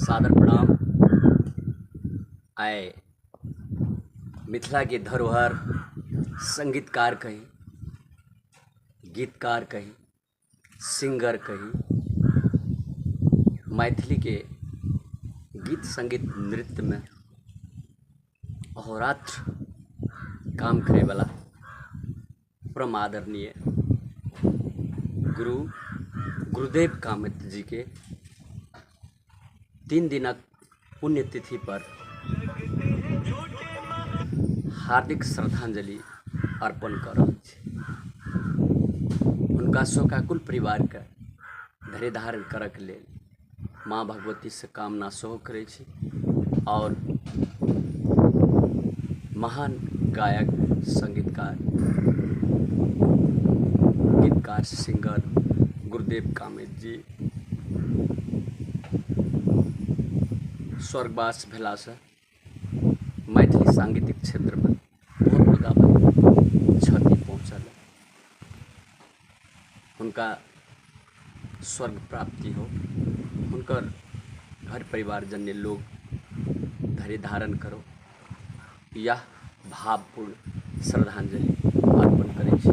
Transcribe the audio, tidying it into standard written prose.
सादर प्रणाम। आइ मिथिलाके धरोहर संगीतकार कही, गीतकार कही, सिंगर कही, मैथिलीके गीत संगीत नृत्यमे अहोरात्र काम करैवला परम आदरणीय गुरु गुरुदेव कामत जीके 3 दिनक पुण्यतिथि पर हार्दिक श्रद्धांजलि अर्पण कऽ रहल छी। हुनका शोकाकुल परिवारके धैर्य धारण करऽके लेल माँ भगवतीसँ कामना सेहो करै छी आओर महान गायक, संगीतकार, गीतकार, सिंगर गुरुदेव कामत जी स्वर्गवास भेलासँ मैथिली सांगीतिक क्षेत्रमे बहुत बड़का क्षति पहुँचल। हुनका स्वर्ग प्राप्ति हो, हुनकर घर परिवार जन्य लोग धैर्य धारण करो, यह भावपूर्ण श्रद्धांजलि अर्पण करै छी।